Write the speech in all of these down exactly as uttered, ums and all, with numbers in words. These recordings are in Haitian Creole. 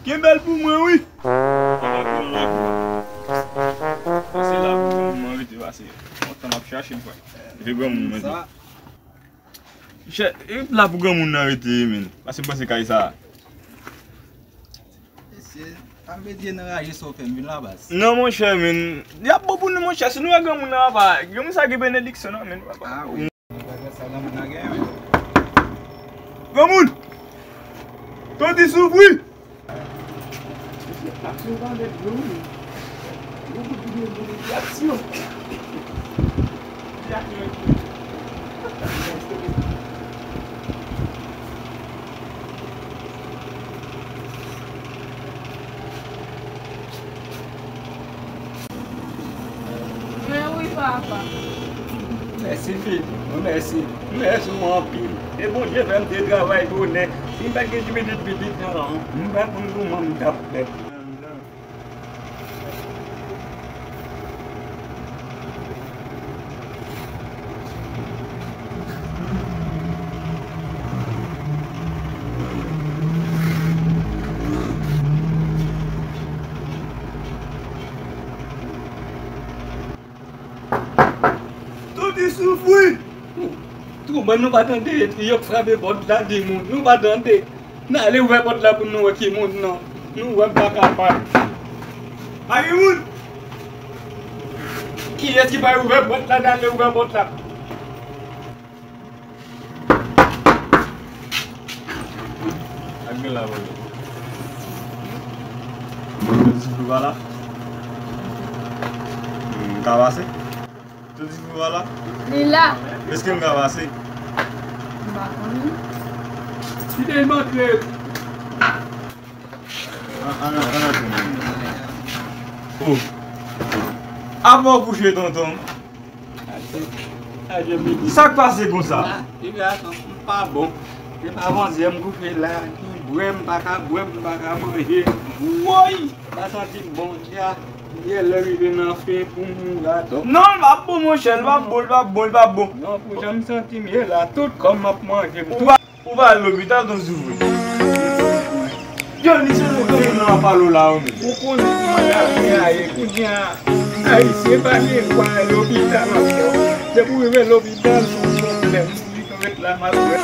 Kenbe l pou mwen, wi. Pase la pou granmoun nan rete, pase lontan m ap chache l, frè. Epi granmoun mwen di. Chè, e la pou granmoun nan rete, men. Pase m panse kay sa. Mesye, pa vle di nan raje sa w fè m vin la baz. Non, monchè, men. Y ap bon pou nou, monchè. Si nou wè granmoun nan, papa, granmoun sa gen benediksyon, non, men, papa. Ah, wi. Bagay sa granmoun nan gen, wi. Granmoun! Tòti soufri! Aksyon pa nèt, non. Yon kout videyo pou li, aksyon! Aksyon! Men wi, papa. Mèsi, fi. Mèsi. Mèsi w anpil. E Bondye fè m te travay bonè. Si m pa t gen ti pitit, pitit, non, m pa konn kòman m t ap fè. Tòti soufri! Twouban, nou pa tande, yo k frape pòt la, di moun, nou pa tande. N ale ouvè pòt la pou nou wè ki moun nan. Nou wè m pa kapab. Pa gen moun! Kiyès ki pa ouvè pòt la, n ale ouvè pòt la. Ak gen la, mwen. Mwen di pou pa la. M ka pase? Tout di pou pa la? Li la. Èske m ka pase? M pa konnen. Kite l antre. An, an, an, an, an. Oh. Avan w kouche, tonton. Sa k pase konsa? Ah, piga, m pa bon. Se pa vanzè m kouche la, ki bwè m pa ka bwè, m pa ka manje. Woy! Pa santi m bon, dja. Yè lè rive nan fen pou m mouri atò. Non, l p ap bon, monchè, l p ap bon, l p ap bon, l p ap bon. Non, pou jan m santi m ye la, tout kò m ap manje m. Ou pa, ou pa al lopital, ton soufri. Yo, li se nou granmoun nan ap pale w la, ou menm. Ou konnen kòman lavi a ye, kounye a, Ayisyen pa gen dwa al lopital ankò. Depi w rive lopital, se yon pwoblèm. Ou ret la, m ap ret.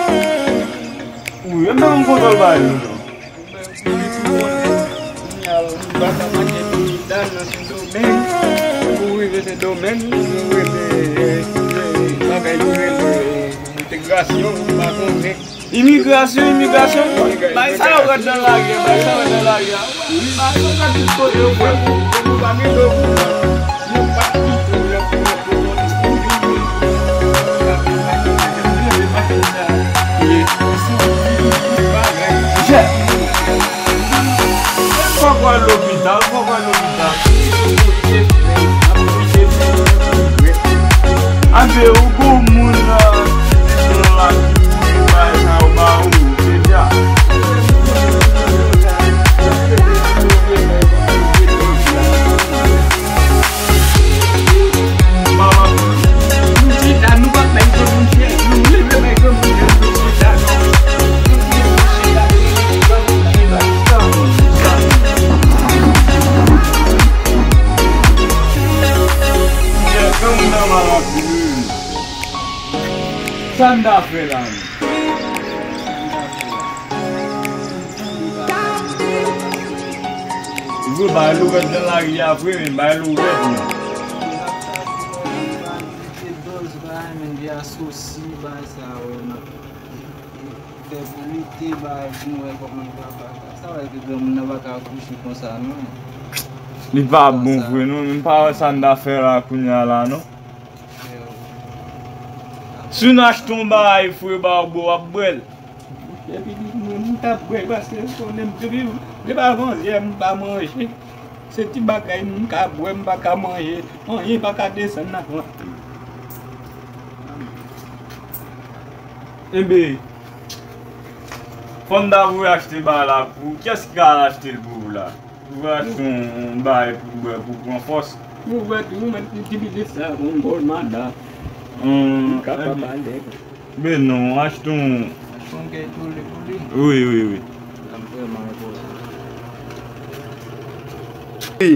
Ou menm, m kontan w pa al, non. Pou rive Sendomeng, nou rele, eh, bagay nou rele, eh, entegrasyon, m pa konnen. Imigrasyon, imigrasyon. Bay sa yo rèd nan lari a, bay sa yo rèd nan lari a. Wi, bay sa yo rèd tout kote yo, frè. Nou pa gen do pou nou pa kite yo pou yo pou yo. Jè. Fòk w al lopital, fòk w al lopital. Anbe, ou gon moun nan nan la ki bay sa ou ba ou, deja. Sa n ta fè la menm? Li vre bay louvèt nan lari a vre, men bay louvèt menm. Fè pou lite bay pou nou wè kòman l va pase. Sa wè ke granmoun nan pa ka kouche konsa non. Li pa bon vre non, men m pa wè sa n ta fè la kounye a la non. Si n achte yon bagay fre ba w bwè, w ap bwè l. Epi di mwen, m t ap bwè paske konnen m depi, depi avanzyè m pa manje. Se ti bagay m ka bwè, m pa ka manje. Anyen pa ka desann nan vant mwen. Enben, fò n ta voye achte bagay la pou ou. Kiyès ki ka al achte l pou ou la? Ou va achte yon bagay pou bwè, pou pran fòs. Ou wè tou, ou mèt itilize sa, yon bòl mada. Ou kapab ale. Ben non, achte yon. Achte yon kèk tole pou li. Wi, wi, wi. Sa vrèman enpòtan. Wi.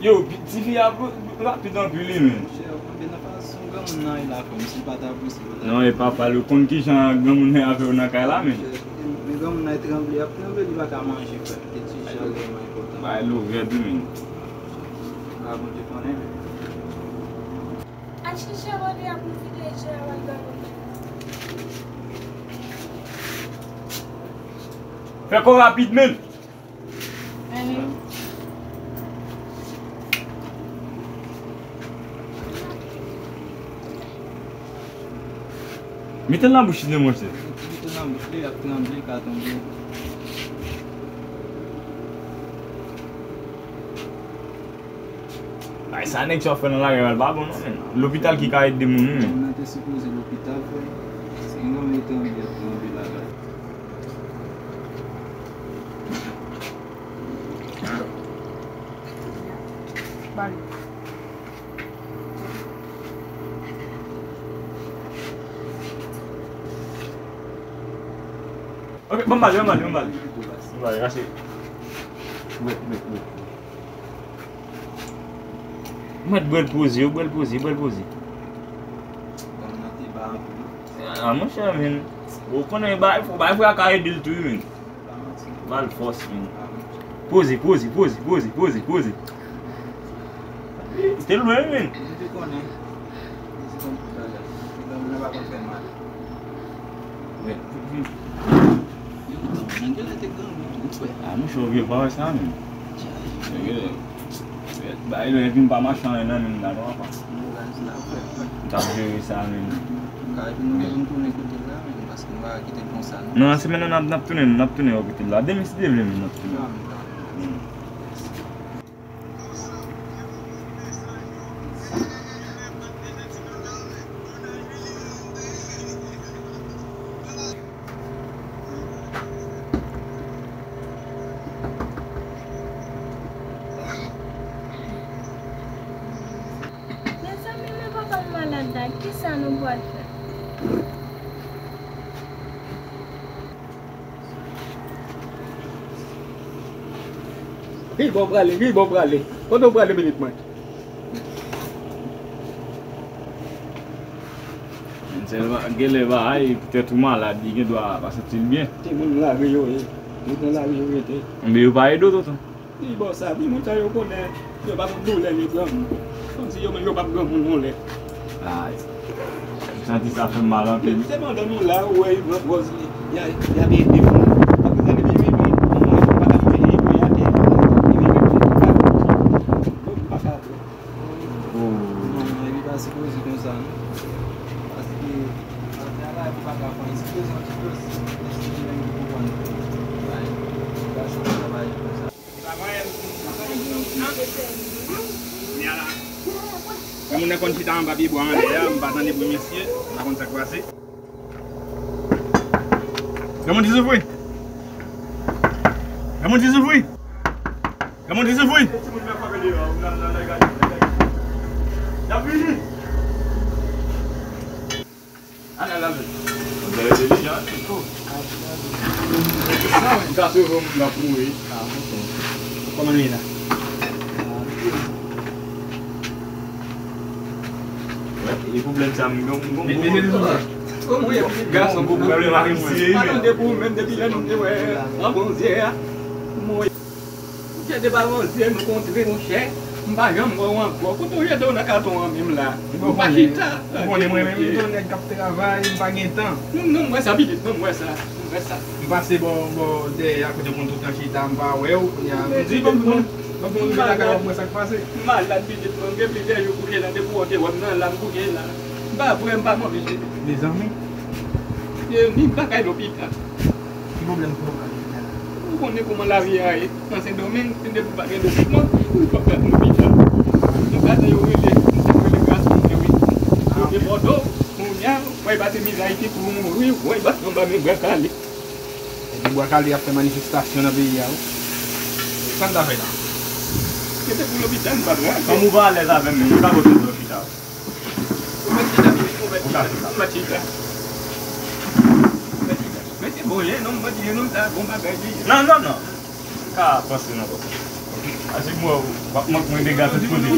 Yo, pi- tifi a rapid anpil wi menn. Monchè, ou konn nan fason granmoun nan ye la, frè m, si l pa ta posib. Non, e papa l, ou konn kijan granmoun nan avè w nan kay la menn. Men granmoun nan tranble, ap tranble, li pa ka manje, frè m. Te ti jan vrèman enpòtan. Bay louvèt wi menn. A Bondye konnen menn. Al chèche Rodri a pou l vide je a wè granmoun nan. Fè kò rapid menn. Mete l nan bouch li, monchè. Mete l nan bouch li, l ap tranble, l ka tonbe. Ay, sa nèg sa ap fè nan lagay la pa bon non, menn. Lopital ki ka ede moun, wi, menn. Moun nan te sipoze lopital, frè. Se yon nèg tranble, ap tranble lagay. Ba li. Ok, ban m ba li, ban m ba li, ban m ba li. Ban m ba li, rache. Wi, wi, wi. Ou mèt bwè l poze, ou bwè l poze, bwè l poze. Granmoun nan te ba anpil. A, monchè, menn. Ou konnen, bay, bay frè a ka ede l tou, menn. Ba l fòs, menn. Poze, poze, poze, poze, poze, poze. Te lwen, menn. Mwen te konnen. Mwen te konn tout bagay. Granmoun nan pa konn fè mal. Wi, wi, wi. Yo, granmoun nan genlè te grangou tou, frè. A, monchè, ou vye pa wè sa, menn. Bagay lè epi m pa mache anyen nan men m la non, apa. M t ap jere sa menm. Ka epi nou menm nou tounen kote l la menm, paske m pa kite l konsa non. Non, nan semèn nan n ap, n ap tounen, n ap tounen bò kote l la. Demen, si Dye vle, menm n ap tounen. Mezanmi, men papa m malad la, kisa nou pral fè? Ki bò w prale? Ki bò w prale? Kote w prale pitit mwen? Sèlman, genlè bagay, poutèt ou malad, li gen dwa pa santi l byen. Timoun lari yo ye. Yo nan lari yo rete. Men yo pa ede w, tonton. Li bò sa, pi moun sa yo konnen, yo pa konn doulè li granmoun. Kòmsi yo menm yo p ap granmoun yon lè. Ay. M santi sa fè m mal anpil. Se pandan nou la, ou wè, Ivan Pwòz, li, y a, y ap ede moun. Apre sa, depi vini, moun pa ka fè li, pou y atè, li vini, moun pa ka, moun pa ka. Oh. Non, non, li pa sipoze konsa, non. Paske, Granmoun nan konn chita anba pye bwa anlè a, m pa tande bri mesye, m pa konn sa k pase. Granmoun ti soufri. Granmoun ti soufri. Granmoun ti soufri. Kòman l ye la? E pwoblèm sa m gen, m gen, m gen gason pou pwoblèm ak misye. Pa tande pou ou menm depi lè nou te wè an bronzyè a. Monchè, depi avan zye nou kontre, monchè, m pa janm wè w ankò. Kote w rete w nan katon an menm la? Ou pa chita. Ou konnen mwen menm, m se yon nèg k ap travay, m pa gen tan. Non, non, m wè sa, pitit, non, m wè sa. M wè sa. M pase bò, bò dèyè a, kote w konn tout tan chita, m pa wè w. Kounye a, m di, ban m, ban m, ban m vin lakay w, m wè sa k pase. M malad, pitit, mwen, m gen plizyè jou kouche la, depi w te wè m nan la, m kouche la. M pa vre, m pa manje. Mezanmi. E, ni bagay lopital. Ki pwoblèm pou w ka gen la? Ou konnen kòman lavi a ye. Nan Sendomeng, si depi w pa gen dokimè, ou p ap pral lopital. Nou gade yo rele, yo rele gason mwen, wi. Yo depòte w, kounye a, w pral pase mizè Ayiti pou w mouri, w pral bat anba men bwa kale. Epi bwa kale ap fè manifestasyon nan peyi a, wi. Sa n ta fè la? Se te pou lopital, m pa pral. Kòm ou pa alèz avè m, menm, m pa pote w lopital. Ou mèt chita, pitit, ou mèt chita. Ou mèt chita. Ou mèt chita. Men se bon, yen nonm, mwen di, yen nonm sa, bon bagay li ye. Non, non, non. M ka panse nan kòk. Pase mwen, w ap mank mwen dega tout kote.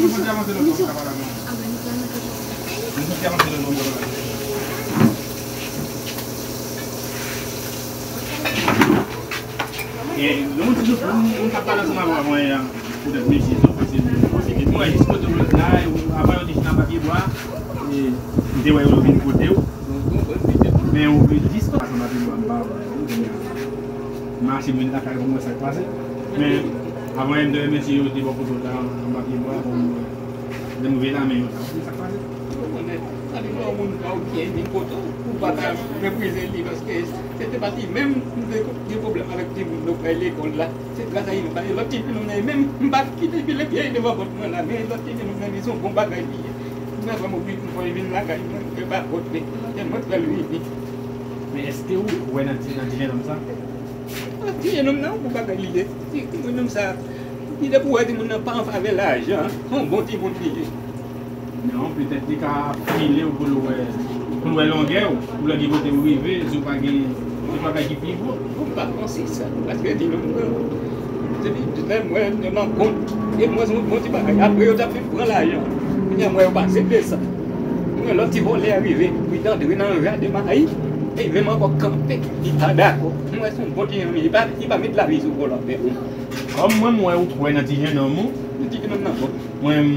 E, yon ti jou, m, m t ap pale ansanm avè w avan yè a, poutèt mesye sa, paske, paske mwen jis kote w ret la, e w, avan yo te chita anba pye bwa, e, m te wè yo vin kote w. Men ou vin jis anba pye bwa, m pa wè w, kounye a. M mache m vin lakay ou, m wè sa k pase. Men, avan yè m te wè mesye yo te bò kote w la, anba pye bwa, bon, m wè. Lè m rive la, men yo ta, w konn sa k pase? Ou konnen, sa vin fè yon moun pa oubyen vin kote w, ou pa ka meprize li, paske se te pa li menm, m te gen pwoblèm avèk timoun yo k al lekòl la. Se gras a li, m pa gen lòt ti fi nonm nan menm, m pa kite pile pye devan pòt mwen la, men lòt ti fi nonm nan li se yon bon bagay li ye. Mwen vrèman oblije m fè l vin lakay mwen, m fè pa pòt li, tèlman fè l vini. Men èske ou kwè nan ti, nan ti jennonm sa? Ti jennonm nan, yon bon bagay li ye. Ti, ti jennonm sa, li depi w wè timoun nan pa an favè lajan, se yon bon timoun li ye. Non, petèt li ka file w pou l wè, pou l wè longè w, pou lè gen kote w rive, si w pa gen, se yon bagay ki pi gwo. Bon, m pa panse sa, paske di nou, depi lè m wè m nan kont, e m wè se yon bon ti bagay. Apre yo t ap vin pran lajan. Kounye a m wè yo pase desann. M wè lòt ti vòlè a rive, li t antre nan jaden mayi, e li menm ankò kanpe, li pa dakò. M wè se yon bon ti janm, li pa, li pa met lavi sou vòlò menm. Kòm mwen, m wè ou kwè nan ti jennonm ou. Ti jennonm nan bon. Mwen,